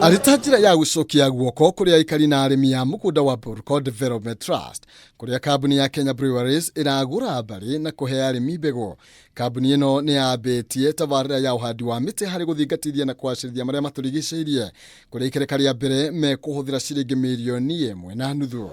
Arĩ ta njĩra ya gũcokia guoko kũrĩ aikari na arĩmi a mũgũnda wa Burco Development Trust, kũrĩa kambuni ya Kenya Breweries ĩragũra mbarĩ na kũhe arĩmi mbegũ. Kambuni ĩno nĩ yambĩtie tabarĩra ya ũhandi wa mĩtĩ harĩ gũthingatithia na kũgacĩrithia marĩa matũrigicĩirie, kũrĩa ikereka rĩa mbere mekũhũthĩra ciringi mirioni 1.5.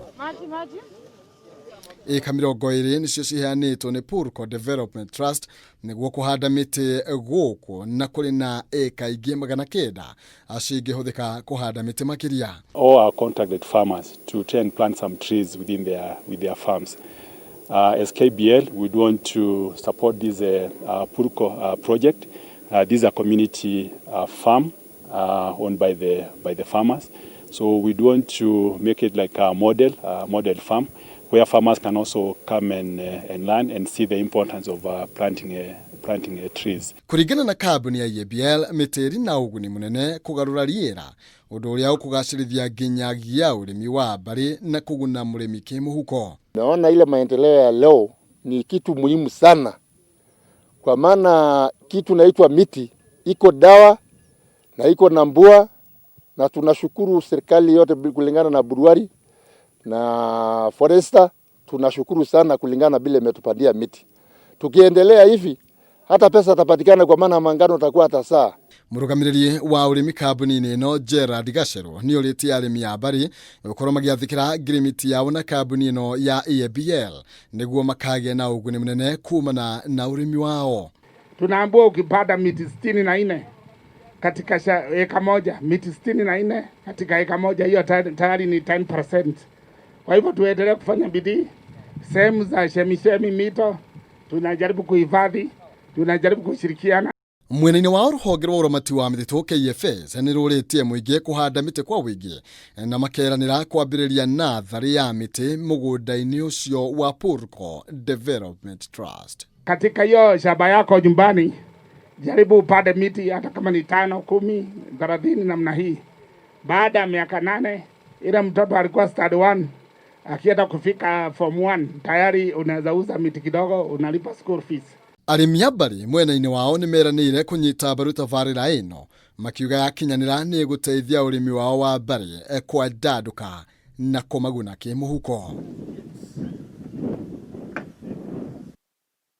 Ĩka 20 nĩcio ciheanĩtwo nĩ Purco Development Trust nĩguo kũhanda mĩtĩ gũkũ, na kũrĩ na ĩka ingĩ 900 cingĩhũthĩka kũhanda mĩtĩ makĩria. All our contracted farmers to try and plant some trees within their with their farms. As KBL, we'd want to support this Purco project. This is a community farm owned by the farmers. So we'd want to make it like a model farm where farmers can also come and learn and see the importance of planting trees. Kũringana na kambuni ya EABL, mĩtĩ ĩrĩ na ũguni mũnene kũgarũra rĩera, ũndũ ũrĩa ũkũgacĩrithia nginyagia ũrĩmi wa mbarĩ na kũguna mũrĩmi kĩmũhuko. Naona ile maendeleo ya leo ni kitu muhimu sana, kwa maana kitu naitwa miti iko dawa na iko na mvua, na tunashukuru serikali yote kulingana na brewery na forester, tunashukuru sana kulingana na vile imetupandia miti. Tukiendelea hivi hata pesa tapatikana, kwa maana mangano takuwa hata saa. Mũrũgamĩrĩri wa ũrĩmi kambuni-inĩ ĩno Gerard Gacero nĩ ũrĩtie arĩmi a mbarĩ gũkorwo magĩathĩkĩra ngirimiti yao na kambuni ĩno ya EABL nĩguo makagĩa na ũguni mũnene kumana na ũrĩmi wao. Tunaambiwa ukipanda miti 64 katika eka moja, miti 64 katika eka moja, hiyo tayari ni 10%. Kwa hivyo tuendelee kufanya bidii sehemu za chemichemi, mito, tunajaribu kuhifadhi, tunajaribu kushirikiana. Mwena-inĩ wa rũhonge rwa ũramati wa mĩtitũ KFS nĩ rũrĩtie mũingĩ kũhanda mĩtĩ kwa ũingĩ na makeranĩra kwambĩrĩria natharĩ ya mĩtĩ mũgũnda-inĩ ũcio wa Purco Development Trust. Katika hiyo shamba yako nyumbani, jaribu upande miti hata kama ni 5, 10, 30 namna hii. Baada ya miaka 8, ile mtoto alikuwa standard 1 akienda kufika form 1, tayari unaweza uza miti kidogo, unalipa school fees. Arĩmi a mbarĩ mwena-inĩ wao nĩ meranĩire kũnyita mbaru tabarĩra ĩno, makiuga yakinyanĩra nĩ ĩgũteithia ũrĩmi wao wa mbarĩ kwandandũka na kũmaguna kĩmũhuko.